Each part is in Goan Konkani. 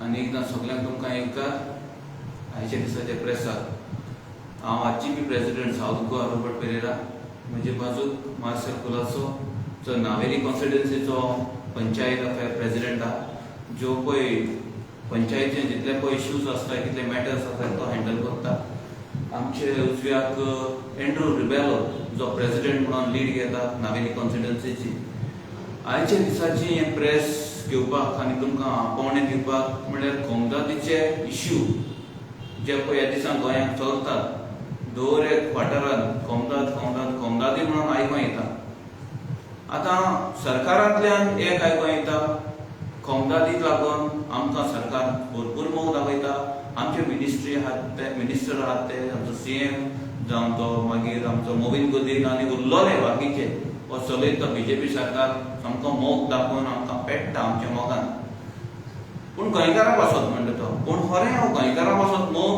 आनी एकदां सगल्यांक तुमकां येवकार आयच्या दिसाच्या प्रेसाक. हांव RGP president south Goa Robert Pereira. म्हजे बाजूक मार्सेल कुलासो, जो नावेली कॉन्स्टिट्युन्सीचो पंचायत अफेअर प्रेसिडेंट आहा, जो पळय पंचायतीन जितले पळय इश्यूज आसता, कितले मॅटर्स आसता, तो हँडल करता. आमचे उजव्याक एंड्रू रिबेलो, जो प्रेसिडेंट म्हणून लीड घेता नावेली कॉन्स्टिट्युन्सीची. आयच्या दिसाची हें प्रेस घेवपाक आनी तुमकां आपोवणें दिवपाक म्हणल्यार कोमदादीचे इश्यू जे पळय ह्या दिसांक गोंयांत चलतात. दर एक वाठारांत कोमदाद, कोमदाद, कोमदादी म्हणून आयकों येता. आतां सरकारांतल्यान एक आयकों येता, कोमदादीक लागून आमकां सरकार भरपूर मोग दाखयता. आमचे मिनिस्ट्री आहात ते, मिनिस्टर आहात ते, आमचो सीएम जावं तो, मागीर आमचो मोविन गोदीन आनी उरलोले बाकीचे हो चलयता. बीजेपी सरकार सामको मोग दाखोवन आमकां पेट्टा आमच्या मोगान. पूण गोंयकारां पासत म्हणटा तो, पूण खरें हो गोंयकारां पासत मोग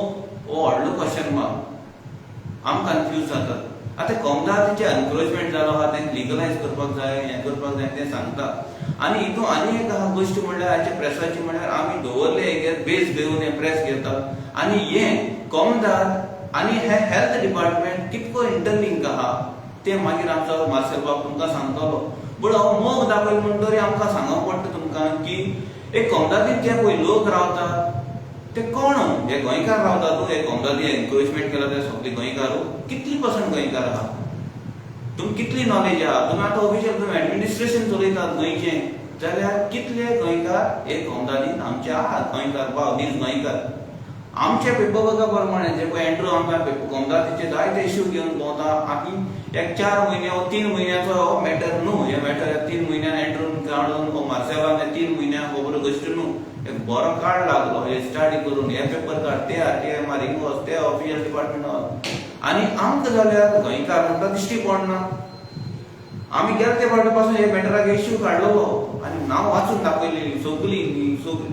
हो व्हडलो क्वेश्चन मार्क. आम कन्फ्यूज जातात. आतां कोमदादीचें एनक्रोचमेंट जालो आहा, तें लिगलायज करपाक जाय, हें करपाक जाय तें सांगता. आनी हितून आनी एक आहा गोश्ट म्हणल्यार आयच्या प्रेसाची, म्हणल्यार आमी दवरले एक बेस घेवन हें प्रेस घेतात. आनी हें कोमदाद आनी हे हेल्थ डिपार्टमेंट कितको इंटरलिंक आहा तें मागीर आमचो मार्सेल बाब तुमकां सांगतलो. पूण हो मोग दाखयल म्हणटरी आमकां सांगप पडटा तुमकां की एक कोमदादीन जे पळय लोक रावतात ते कोण? हे गोंयकार रावतात? हे कोमदादी एनक्रोचमेंट केला ते सगळे गोंयकार? कितली पर्संट गोंयकार आहा? तुमकां कितली नॉलेज आहा? तुमी आतां ऑफिशियल, तुमी एडमिनिस्ट्रेशन चलयतात गोंयचें, जाल्यार कितले गोंयकार हे कोमदादीन आमचे आहात? गोंयकार भाव, नीज गोंयकार आमच्या पेपर वर्का प्रमाणे जे पळय एंड्रू आमकां कोमदादीचे जायते इश्यू घेवन भोंवता. आनी एक 4 म्हयने वो 3 म्हयन्याचो हो मॅटर न्हू. हे मॅटर 3 म्हयन्यान एंड्रून काडून वो मार्सेलान 3 म्हयन्याक खबर गोश्ट न्हू. एक बरो काळ लागलो हे स्टार्ट करून, हे पेपर काड, ते आरटीआय मार, हिंग वच, ते ऑफिशियल डिपार्टमेंट वच. आनी आमकां जाल्यार गोंयकार म्हणटा दिश्टी पडना. आमी गेले ते फावटी पासून हे मॅटराक इश्यू काडलेलो आनी नांव वाचून दाखयलेली सगळीं.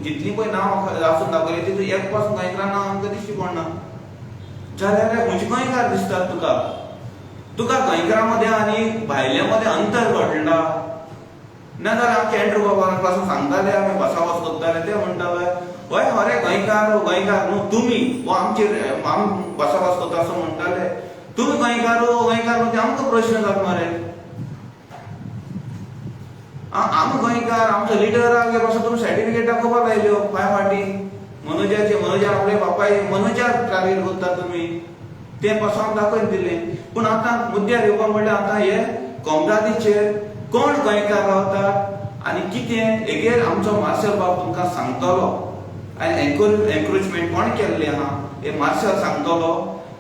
जितलीं पळय नांव वाचून दाखयली, तितून एक पासून गोंयकारां नांव आमकां दिश्टी पडना. जाल्यार खंयचे गोंयकार दिसतात तुका? तुका गोंयकारां मदें आनी भायल्या मदें अंतर घडला ना जाल्यार आमचे एंड्रू बाबा पासून सांगताले, आमी भासाभास करताले, ते म्हणटाले, हय खरें, गोंयकार गोंयकार न्हू तुमी वो आमचे आम भासाभास करता असो म्हणटाले. तुमी गोंयकार हो गोंयकार न्हू ते आमकां प्रश्न जाता मरे. आमी गोंयकार, आमचो लिडराक पासून तुमी सर्टिफिकेट दाखोवपाक लायल्यो फाय फाटी मनोजाचे. मनोजान आपले बापाय मनोजाक टार्गेट करता तुमी, तें पासून दाखोवन दिलें. पूण आतां मुद्द्यार येवपा म्हणल्यार आतां हे कोमदादीचेर कोण गोंयकार रावतात आनी कितें हेगेर आमचो मार्शल बाब तुमकां सांगतलो. आनी एन्क्रोचमेंट कोण केल्लें आहा हे मार्शल सांगतलो.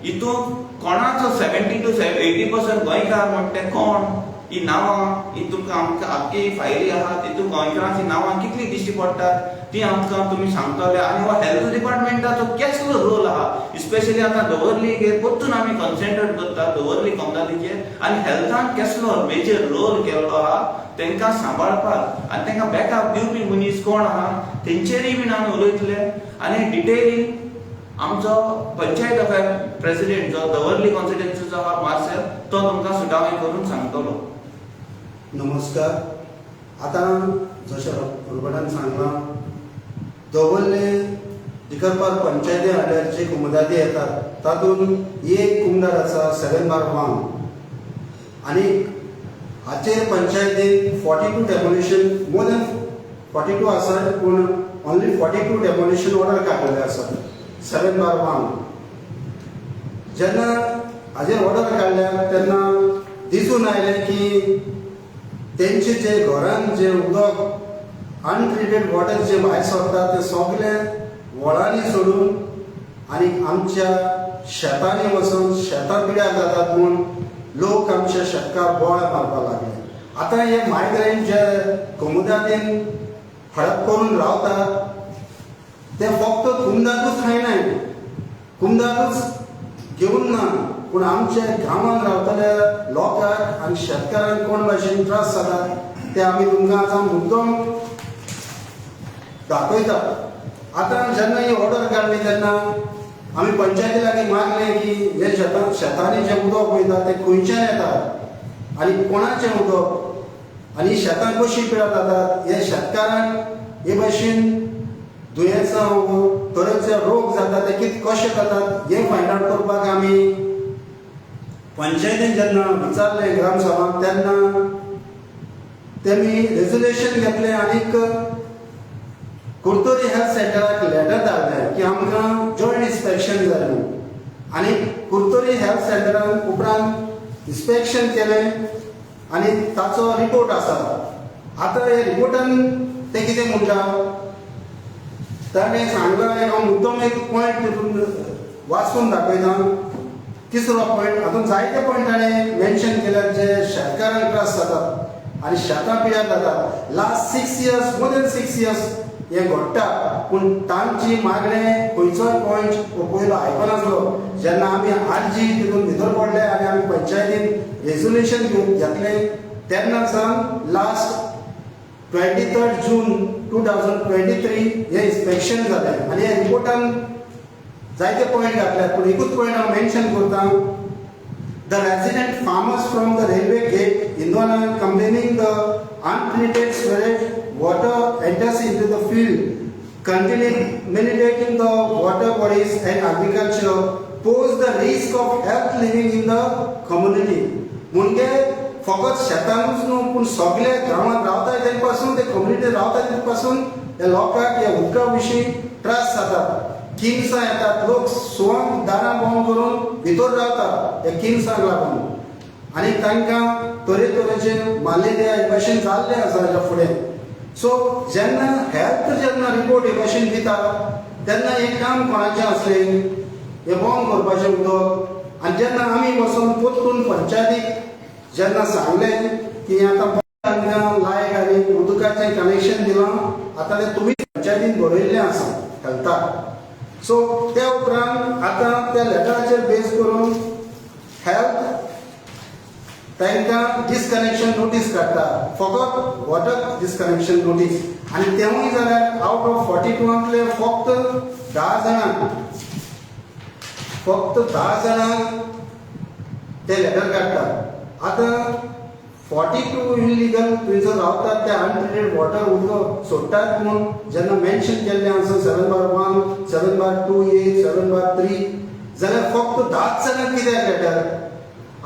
हितून कोणाचो 70 to 80% गोंयकार म्हणटा ते कोण, ही नांवां ही तुमकां आमकां आख्खी फायली आहा, तितून गोंयकारांची नांवां कितली दिश्टी पडटात ती आमकां तुमी सांगतले. आनी हो हेल्थ डिपार्टमेंटाचो केसलो रोल आहा, स्पेशली आतां दवर्ली परतून आमी कॉन्सेंट्रेट करता दवर्ली कोमदादीचेर, आनी हेल्थान केसलो मेजर रोल केल्लो आहा तांकां सांबाळपाक आनी तांकां बॅकअप दिवपी मनीस कोण आहा तेंचेरूय बीन आमी उलयतले. आनी डिटेलीन आमचो पंचायत अफेअर प्रेसिडेंट जो दवर्ली कॉन्स्टिट्युन्सीचो आहा मार्सेल, तो तुमकां सुटावे करून सांगतलो. नमस्कार. आतां जशें रोबर्टान सांगलां, दवर्ले दिकरपार पंचायती अंडर जे कुमुदादी येतात तातूंत एक कुमदार आसा 7/1 आनी हाचेर पंचायतीन 42 demolition, more than 42 आसा, पूण ओन्ली 42 डेमोलिशन ऑर्डर काडलेले आसा 7/1. जेन्ना हाजेर ऑर्डर काडल्या तेन्ना दिसून आयलें की तेंचे जे घरान जे उदक, अनट्रिटेड वॉटर जे भायर सरता, ते सगळे व्हळांनी सोडून आनी आमच्या शेतांनी वचून शेतां पिड्यार जातात म्हूण लोक आमच्या शेतकार बोवाळ मारपाक लागले. आतां हे मायग्रंट जे कोमुदादीन हडप करून रावतात ते फक्त कुमदातूच खायनाय, कुमदातूच घेवन ना, पूण आमच्या गांवांत रावतल्या लोकांक आनी शेतकारांक कोण भाशेन त्रास जातात ते आमी तुमकां आतां मुद्दम दाखयतात. आतां जेन्ना ही ऑर्डर काडली तेन्ना आमी पंचायती लागीं मागलें की हे शेतां शेतांनी जें उदक वयता तें खंयच्यान येता आनी कोणाचें उदक आनी शेतां कशीं पिड्यार जातात. हे शेतकारांक हे भाशेन दुयेंसां वो तरेचे रोग जाता ते कितें कशें जातात हें फायंड आवट करपाक आमी पंचायतीन जेन्ना विचारलें ग्रामसभाक तेन्ना तेमी रेजोल्युशन घेतलें आनीक कुर्तोरी हेल्थ सेंटराक लेटर धाडलें की आमकां जॉयंट इन्स्पेक्शन जाय म्हणून. आनी कुर्तोरी हेल्थ सेंटरान उपरांत इन्स्पेक्शन केलें आनी ताचो रिपोर्ट आसा. आतां ह्या रिपोर्टान ते कितें म्हणटा, ताणें सांगलां, एक हांव मुद्दम एक पॉयंट तितून वाचून दाखयता. तिसरो पॉयंट, हातूंत जायते पॉयंट ताणें मेन्शन केल्यात जे शेतकारांक त्रास जातात आनी शेतां पिड्यार जातात. Last 6 years, more than 6 years हें घडटा, पूण तांची मागणें खंयचोय पॉयंट हो पयलो आयकनासलो. जेन्ना आमी आरजी तितून भितर पडले आनी आमी पंचायतीन रेजोल्युशन घेतलें तेन्ना सावन last 23 June 2023 हें इन्स्पेक्शन जालें आनी ह्या रिपोर्टान जायते पॉयंट घातल्यात, पूण एकूच पॉयंट हांव मेन्शन करता. The resident farmers from the railway gate Indona complaining the untreated sewerage water enters into the field, contaminating the water bodies and agriculture, pose the risk of health living in the community. म्हणजे फकत शेतानूच न्हू, पूण सगळे गांवांत रावता तेजे पासून, ते कम्युनिटी रावता तेजे पासून ह्या लोकांक ह्या उदका विशीं त्रास जातात, किमसां येतात. लोक सुवांक दारां बंद करून भितर रावतात ह्या किमसांक लागून आनी तांकां तरेतरेचे मलेरिया हे भाशेन जाल्ले आसा हेच्या फुडें. सो जेन्ना हेल्थ जेन्ना रिपोर्ट हे भाशेन दिता तेन्ना हें काम कोणाचें आसलें हें बंद करपाचें उदक? आनी जेन्ना आमी वचून परतून पंचायतीक जेन्ना सांगलें की आतां तांकां लायट आनी उदकाचें कनेक्शन दिलां, आतां तें तुमी पंचायतीन बरयल्लें आसा हेल्थाक. सो त्या उपरांत आतां त्या लेटराचेर बेस करून हेल्थ तांकां डिस्कनेक्शन नोटीस काडटा, फकत वॉटर डिस्कनेक्शन नोटीस. आनी तेवूय जाल्यार आवट ऑफ 42आंतले फक्त 10 जाणांक, फक्त 10 जाणांक ते लेटर काडटा. आतां 42 इलिगल थंयसर रावतात ते अनट्रिटेड वॉटर उदक सोडटात म्हूण जेन्ना मेन्शन केल्लें आसा 7/1, 7/2a, 7/3, जाल्यार फक्त 10 जाणांक कित्याक लेटर?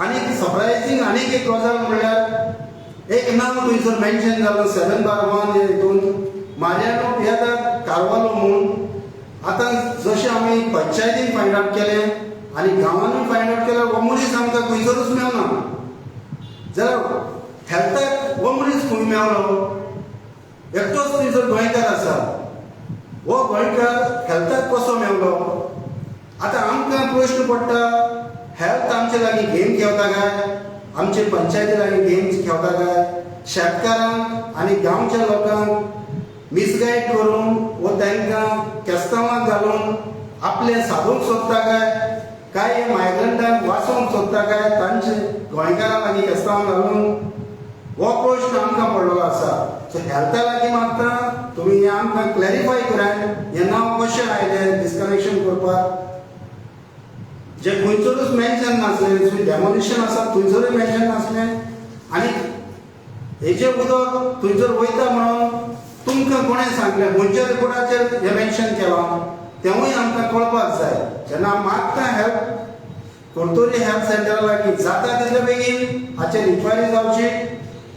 आनी सरप्रायझींग आनीक एक गजाल म्हणल्यार एक नांव थंयसर मेन्शन जालो 7/1 हितून, मारियानो पियादाद कारवालो म्हूण. आतां जशें आमी पंचायतीन फायंड आवट केलें आनी गांवानूय फायंड आवट केलें, हो मनीस आमकां खंयसरूच मेवना. जाल्यार हेल्थाक हो मनीस खंय मेवलो? एकटोच थंयसर गोंयकार आसा, हो गोंयकार हेल्थाक कसो मेवलो? आतां आमकां प्रश्न पडटा, हेल्थ आमचे लागीं गेम खेळटा काय, आमचे पंचायती लागीं गेम खेळटा काय, शेतकारांक आनी गांवच्या लोकांक मिसगायड करून वो तांकां केस्तांवाक घालून आपलें सादूंक सोदता काय, काय मायग्रंटांक वाचोवंक सोदता काय तांचे गोंयकारां लागीं केस्तांवाक घालून? हो प्रश्न आमकां पडलेलो आसा. सो हेल्था लागीं मागता, तुमी हें आमकां क्लॅरिफाय करात, हें नांव कशें आयलें डिस्कनेक्शन करपाक, जे खंयसरूच मेन्शन नासलें. डेमोलिशन आसा थंयसरूय मेन्शन नासलें आनी हेजें उदक थंयसर वयता म्हणून तुमकां कोणें सांगलें, खंयच्या रिपोर्टाचेर हें मेन्शन केलां, तेंवूय आमकां कळपाक जाय. जेन्ना मागता हेल्प कुर्तोरी हेल्थ सेंटरा लागीं, जाता तितले बेगीन हाचेर इन्क्वायरी जावची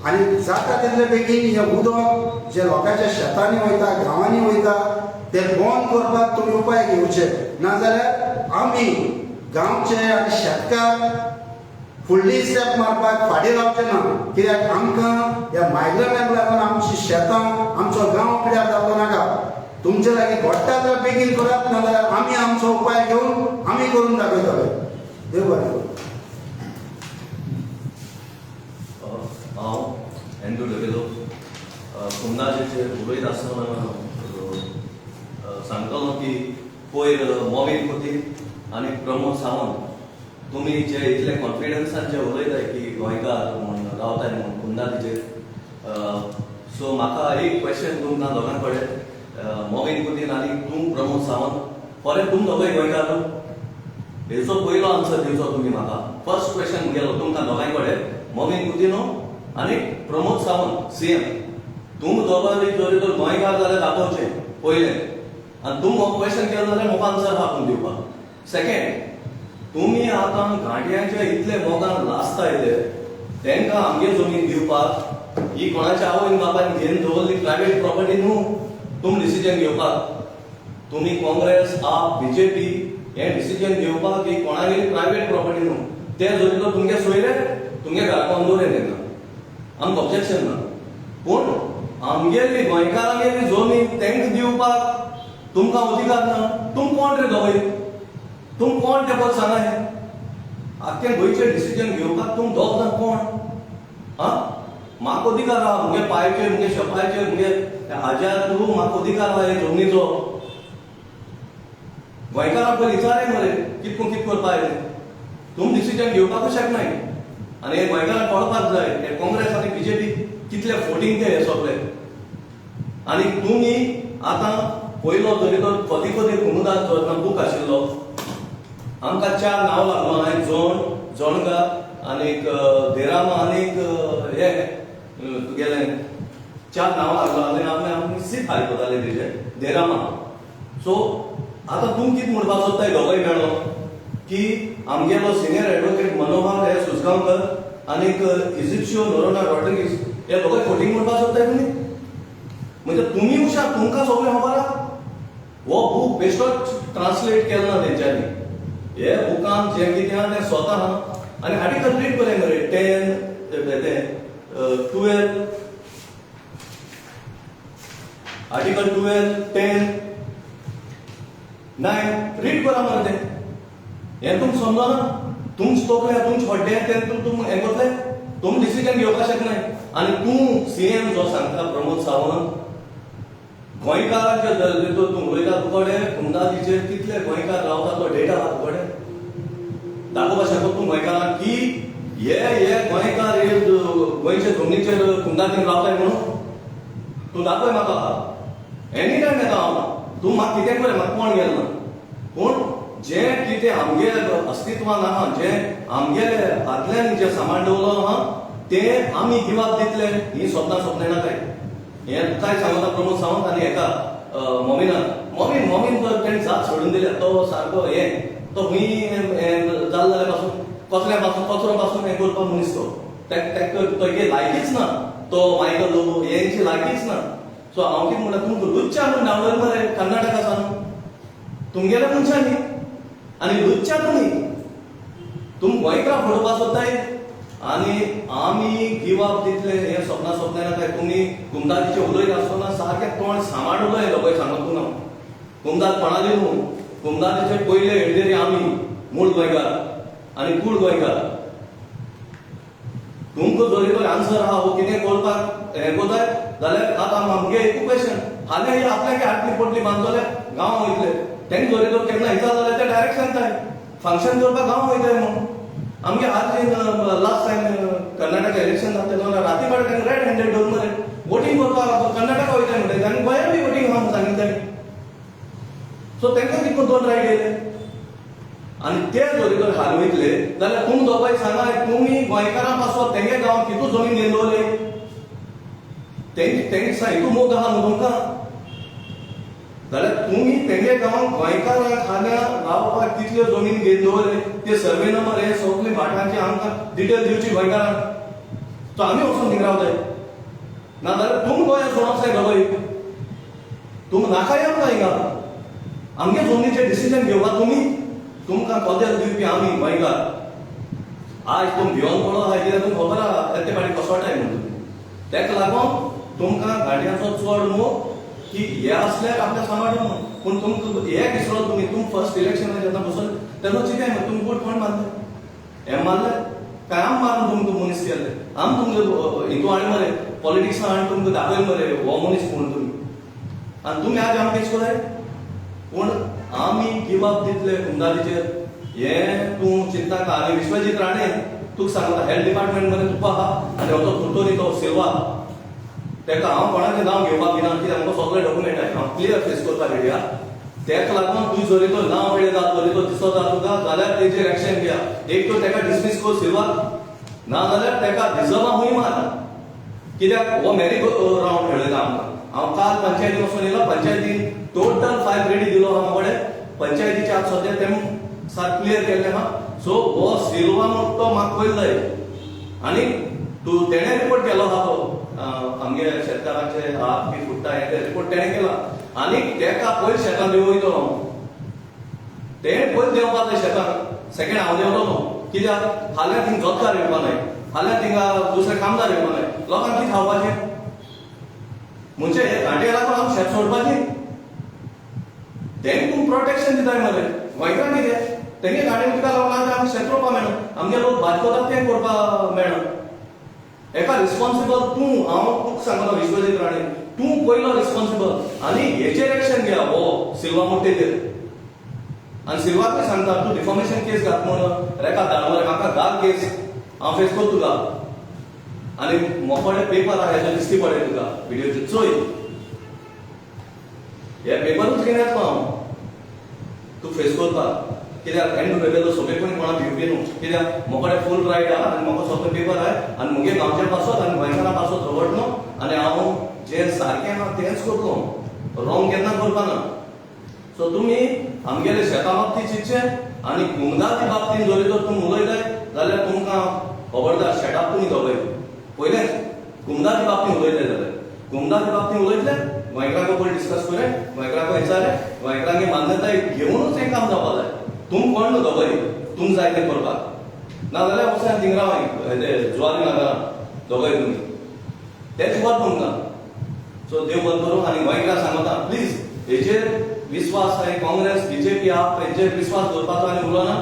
आनी जाता तितले बेगीन हें उदक जे लोकांच्या शेतांनी वयता, गांवांनी वयता, ते बंद करपाक तुमी उपाय घेवचे. नाजाल्यार आमी गांवचे आनी शेतकार फुडली स्टेप मारपाक फाटीं रावचे ना, कित्याक आमकां ह्या मायग्रंटांक लागून आमची शेतां, आमचो गांव पिड्यार जावचो नाका. तुमचे लागीं घडटा जाल्यार बेगीन करात, नाजाल्यार आमी आमचो उपाय घेवन आमी करून दाखयतले. देव बरें करूं. हांव एंड्रू रेबेलो कुमनाचेर उलयत आसतना सांगतलो की पयर मोविन कुतीन आनी प्रमोद सावंत, तुमी जे इतले कॉन्फिडन्सान जे उलयताय की गोंयकार म्हूण रावताय म्हूण कुमनाचेर, सो म्हाका एक क्वेश्चन तुमकां दोगां कडेन, मोविन कुतीन आनी तूं प्रमोद सावंत, खरें तुम दोगांय गोंयकार न्हू? हेचो पयलो आन्सर दिवचो तुमी म्हाका. फर्स्ट क्वेश्चन गेलो तुमकां दोगांय कडेन, मोविन कुतिनो आनी प्रमोद सावंत सीएम, तुम दोगांनी जरी तर गोंयकार जाल्यार दाखोवचें पयलें. आनी तुमी म्हाका क्वेश्चन केलें जाल्यार म्हाका आन्सर आहा कोण दिवपाक. सेकेंड, तुमी आतां घांटयांच्या इतले मोगान लासता येले तेंकां आमगे जमीन दिवपाक ही कोणाच्या आवयन बापायन घेवन दवरली प्रायवेट प्रॉपर्टी न्हू तुमी डिसिजन घेवपाक. तुमी काँग्रेस, आप, बीजेपी हे डिसिजन घेवपाक ही कोणागेली प्रायवेट प्रॉपर्टी न्हू. ते जरी तो तुमगे सोयरे तुमगे घरा कोण दवरे तेंकां आमकां ऑब्जेक्शन ना, पूण आमगेली गोंयकारांगेली जमीन तेंकां दिवपाक तुमकां अधिकार ना. तुम कोण रे दोगय? तुम कोण ते पद सांगा? हे आख्खे गोंयचें डिसिजन घेवपाक तुम दोग जाण कोण? आं, म्हाका अधिकार आहा मुगे पायचेर, मुगे शपायचेर, मुगे हाज्या थ्रू म्हाका अधिकार आहा हे जमनीचो. गोंयकारांक पयलीं विचाराय मरे कितको कित करपा येते. तुम डिसिजन घेवपाकूच शकनाय. आनी हे गोंयकारांक कळपाक जाय हे काँग्रेस आनी बीजेपी कितले फोटींग ते हे सगळे. आनी तुमी आतां पयलो जरी तो कदी कदी कुमुदाद जो बूक आशिल्लो आमकां चार नांव लागलो, एक जोण जोणगा आनीक देरामा आनीक हे तुगेलें चार नांव लागलो आनी आमी आमी सीट फारीक करताले तेजे देरामा. सो आतां तूं कितें म्हणपाक सोदताय दोगय मेळोन की आमगेलो सिनियर एडवोकेट मनोहर हे सुजगांवकर आनीक इजिप्शियो नोरोना रॉड्रिगीस हे दोगय फोटींग म्हणपाक सोदताय तुमी? म्हणजे तुमी हुशार, तुमकां सगळें खबर आहा. हो बूक बेश्टोच ट्रान्सलेट केलो ना तेंच्यांनी. हे बुकान जें कितें आहा तें स्वता आहा. आनी आर्टिकल रीड बरें मरे 10 तें 12 आर्टिकल 12 10 9 रीड करा मरे तें. हें तुमकां समजना? तुमचें तकले तुमचें हड्डें तें तुम हें करतले, तुम डिसिजन घेवपाक शकनाय. आनी तूं सीएम जो सांगता प्रमोद सावंत गोंयकारांचे तूं उलयता, तुकडे कुमदादीचेर कितले गोंयकार रावता तो डेटा आहा तुकडे दाखोवपाक शकता तूं गोंयकारांक की हे हे गोंयकार हे गोंयचे जमनीचेर कुमदादीन रावताय म्हणून तूं दाखय म्हाका. एनी टायम येता हांव, तूं म्हाका कितें बरें म्हाका कोण गेलो ना, पूण जें कितें आमगे अस्तित्वान आहा, जें आमगेले आदल्यांनी जें सामान दवरलो आहा तें आमी गिवाप दितले. ही स्वप्नां स्वप्नां नाकाय. हें काय सांगता प्रमोद सावंत आनी हेका मोमिनाक. मोमीन मोमीन तर तेणें जात सोडून दिल्या. तो सारको हें तो खंय जाल जाल्या पासून कचऱ्या पासून कचरो पासून हें करपाक मनीस तो तेका तो लायकीच ना. तो मायकल लोबो हेंची लायकीच ना. सो हांव कितें म्हणटा तुमकां लुच्चा म्हूण धांवडयल मरे कर्नाटका सावन तुमगेल्या मनशांनी आनी लुच्चा तुमी तुम गोंयकारां फोडोवपाक सोदताय. आनी आमी गिवाप दितले हे स्वप्नां स्वप्नां नाकाय. तुमी कुमदादीचे उलयता आसतना सारकें तोंड सांबाळ उलय दोगय सांगत तूं. हांव कुमदाद कोणाली न्हू, कुमदादीचे पयले हेडगेरी आमी मूळ गोंयकार आनी कूळ गोंयकार. तुमकां जरी तो आन्सर आहा हो कितें करपाक हें कोताय जाल्यार आतां आमगे एक क्वेश्चन हालीं ही आपल्याक आटली पोटली बांदतले गांवां वयतले तेंका जरी तर केन्ना विचार जाल्यार ते डायरेक्ट सांगताय फंक्शन करपाक गांवां वयताय म्हणून. आमगे आज लास्ट टायम कर्नाटका इलेक्शन जाता तेन्ना राती कडेन तांकां रेड हँडेड दवर मरे वोटींग करपाक कर्नाटका वयताय म्हणटा आनी गोंयान बी वोटींग आहा म्हणून सांगितलें तांणी. सो तांकां कितको दोन रायट येयले. आनी ते जरी तर हाल वयतले जाल्यार तुमी दोगांय सांगा तुमी गोंयकारां पासत तेंगे गांवांत कितू जमीन घेवन दवरले तेंगे हितू मोग आहा न्हू तुमकां. जाल्यार तुमी तेंगे गांवांत गोंयकारांक हाल्या रावपाक कितल्यो जमीन घेवन दवरले ते सर्वे नंबर हे सगळे भाटांचे आमकां डिटेल दिवची गोंयकारांक. सो आमी वचून थिंग रावताय ना जाल्यार तुमी गोंया सोडोंक जाय दोगांय. तुमी नाकाय आमकां हिंगा आमगे जमनीचें डिसिजन घेवपाक तुमी तुमकां कदेल दिवपी आमी गोंयकार. आयज तुम भिवन पडो आहाय कित्याक तुमकां खबर आहा ते फाटी कसोटाय म्हणून. तेका लागून तुमकां गाडयांचो चड मोग की हे आसल्यार आपल्या सांबाळून म्हणून. पूण तुमकां हे विसरलो तुमी तुम फर्स्ट इलेक्शनाक जेन्ना बसले तेन्ना चिंताय मरे तुमी वोट कोण मारले हे मारले काय आम मारून तुमकां मनीस केल्ले आम तुमकां हितू हाडले मरे पॉलिटिक्सान हाडून तुमकां दाखयले मरे हो मनीस म्हणून तुमी. आनी तुमी आज आमकां कितें कोराय. पूण आमी गिवाप दितले कुमदादीचेर हें तूं चिंताका. आनी विश्वजीत राणे तुका सांगता हेल्थ डिपार्टमेंट मध्ये तुका आहा आनी हो तो कुर्तोरी तो सिल्वा तेका हांव कोणाचें नांव घेवपाक दिना कित्याक म्हाका सगळे डॉक्युमेंट आहाय हांव क्लियर फेस करपाक रेडी आहा. तेका लागून तूं जरी तो नांव वेळ जात जरी तो दिसता तुका जाल्यार तेजेर एक्शन घेया. एक तर तेका डिसमीस कर सिल्वा ना जाल्यार तेका रिजर्वा हुंय मार कित्याक हो मेरी रावंड खेळयता आमकां. हांव काल पंचायतीन वचून येयलो, पंचायतीन टोटल पायप रेडी दिलो आहा म्हाकडे पंचायतीचे आज सद्या तें सारकें क्लियर केल्लें आहा. सो हो सिल्वा म्हूण तो म्हाका पयलो जाय आनी तूं तेणें रिपोर्ट केलो आहा तो आमगे शेतकारांचे हात बी फुट्टा हें तें रिपोर्ट तेणें केला आनी तेका पयलीं शेतां देंवयतलो हांव. तेणें पयलीं देंवपाक जाय शेतान, सेकेंड हांव देंवतलो. कित्याक फाल्यां थिंग जोतकार येवपा नाय, फाल्यां थिंगा दुसरे कामदार येवपा नाय, लोकांक कितें खावपाचें? म्हणजे हे घांटे लागून आमी शेत सोडपाचें? तेंक तूं प्रोटेक्शन दिताय मरे. गोंयकारांक कितें तेंगे गाडी उदका लागून आमी शेत रोवपा मेळना, आमगे लोक भात करतात तें करपा मेळना. एका रिस्पॉन्सिबल तूं, हांव तुका सांगता विश्वजीत राणे, तूं पयलो रिस्पॉन्सिबल आनी हेचेर एक्शन घे हो सिल्वा मुट्टेचेर. आनी सिल्वाकूय सांगता तूं डिफॉमेशन केस घात म्हणून रेका धाड मरे म्हाका, घाल केस, हांव फेस करता तुका. आनी मोकडे पेपर आहा हेजो दिसती पडे तुका विडियोचेर चोय, हे पेपरूच घेवन येतलो हांव तूं फेस करपाक. कित्याक एंड्रू रेबेलो सोंपेपणी कोणा भिवपी न्हू, कित्याक मोकडे फूल रायट आहा आनी म्हाका सगळे पेपर आहाय आनी मुगे गांवच्या पासत आनी गोंयकारां पासत रबट न्हू आनी हांव जें सारकें आहा तेंच करतलो, रॉंग केन्ना करपा ना. सो तुमी आमगेले शेता बाबतींत चिंतचें आनी कुमदादी बाबतींत जरी जर तुमी उलयताय जाल्यार तुमकां खबरदार शेटाप तुमी दोगय. पयलेंच कुमदादी बाबतींत उलयतले जाल्यार कुमदादी बाबतींत उलयतले, गोंयकारांक पयलीं डिस्कस करें, गोंयकारांक विचारें, गोंयकारांक मान्यताय घेवनूच हें काम जावपा जाय. तुम कोण न्हू दोगय तुम जाय तें करपाक, नाजाल्यार वचून थिंग राव जुवारी नाका दोगय तुमी, तेंच बरें तुमकां. सो देव बरें करूं. आनी गोंयकारांक सांगता प्लीज हेचेर विस्वास आनी काँग्रेस बीजेपी आहा हेचेर विस्वास दवरपाचो आनी उलोना.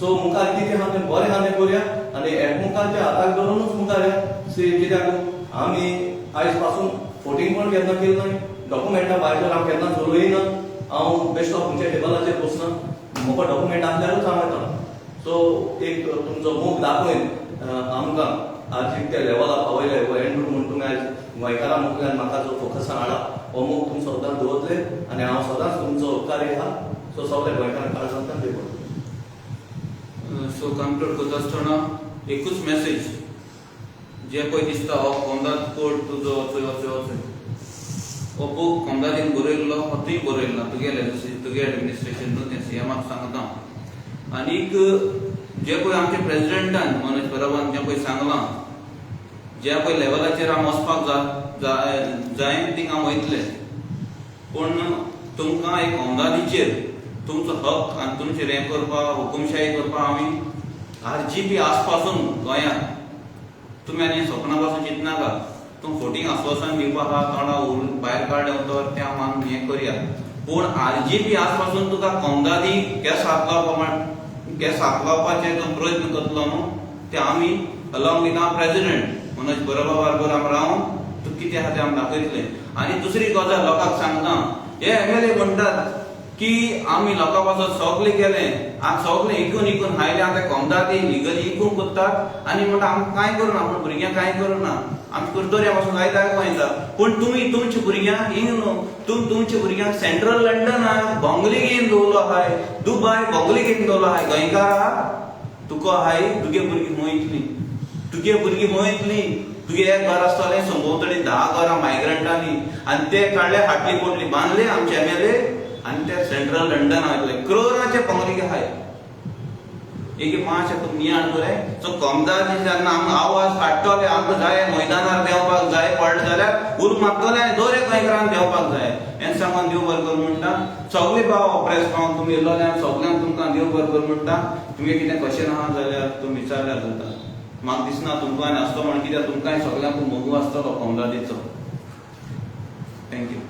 सो मुखार कितें आहा तें बरें आहा तें करुया आनी एकमुखाच्या हाताक धरुनूच मुखार या. सी कित्याक आमी आयज पासून फोटिंग पण केन्ना केलें ना, डॉक्युमेंटां भायर हांव केन्ना चलोय ना, हांव बेश्टो खंयच्या टेबलाचेर बसना, म्हाका डॉक्युमेंट आसल्यारूच हांव येता. सो एक तुमचो मोग दाखयन आमकां आज इतक्या लेवलाक पावयले हो एंड्रू म्हूण तुमी आयज गोंयकारां मुखार म्हाका जो फोकसान हाडला हो मोग तुमी सदांच दवरतले आनी हांव सदांच तुमचो उपकारी आहा. सो सगळे गोंयकारांक काळजांतल्यान देव. सो कन्क्लूड करता आसतना एकूच मॅसेज, जे पळय दिसता हो कोमदाद कोर्ट तुजो वचय वचय वचय हो बूक कोमदादीन बरयल्लो, हो तुवें बरयल्लो तुगेले तुगे एडमिनिस्ट्रेशन न्हू तें सीएमाक सांगता हांव. आनीक जे पळय आमचे प्रेजिडेंटान मनोज परबान जें पळय सांगलां, ज्या पळय लेवलाचेर आमी वचपाक जाय थिंग आमी वयतले, पूण तुमकां एक कोमदादीचेर तुमचो हक आनी तुमचेर हें करपाक हुकुमशाही करपाक आमी आरजीपी आसपासून गोंयांत तुमी आनी सपना पासून चिंतनाका. तूं फोटींग आस्वासन दिवपा आहा, तोंडा भायर काडलें उतर तें आमी हें करया, पूण आरजीपी आसपासून तुका कोमदादी केस हात लावपा केस हात लावपाचे तूं प्रयत्न करतलो न्हू ते आमी along with our president Manoj Parba बरोबर आमी रावन तूं कितें आहा तें आमी दाखयतले. आनी दुसरी गजाल लोकांक सांगता, हे एमएलए म्हणटात की आमी लोकां पासून सगळें केलें, आतां सगळें इकून इकून हायले, आतां कोमदादी लिगली इकून करतात आनी म्हणटा आमकां कांय करूना, पूण भुरग्यांक कांय करूना, आमच्या कुरतोऱ्या पासून जायते आयको येता. पूण तुमी तुमच्या भुरग्यांक हिंग न्हू, तुमी तुमच्या भुरग्यांक सेंट्रल लंडनाक बोंगली घेवन दवरलो आहाय, दुबाय बोंगली घेवन दवरलो आहाय. गोंयकारा तुका आहाय तुगे भुरगीं खंय वयतलीं, तुगे भुरगीं खंय वयतलीं? तुगे एक घर आसतलें संभोंवतणी 10 घरां मायग्रंटांनी आनी ते काडले हाटली पोटली बांदले आमचे एमएलए आनी ते सेंट्रल लंडन वयतले, क्रोराचे पंगली आहाय. एक मातशें तुमी नियाळ बरें. सो कोमदार जेन्ना आमकां आवाज काडटले, आमकां जाय मैदानार देंवपाक जाय पडलें जाल्यार उर्ब मागतले आनी दर एक गोंयकारान देंवपाक जाय. हें सांगून देव बरें करूं म्हणटा. सगळे भाव प्रेस पावन तुमी येयल्लोले सगल्यांक तुमकां देव बरें करूं म्हणटा. तुमी कितें क्वेश्चन आहा जाल्यार तुमी विचारल्यार जाता. म्हाका दिसना तुमकां आनी आसतो म्हण, कित्याक तुमकांय सगल्यांक मोगू आसतलो कोमदादीचो. Thank you.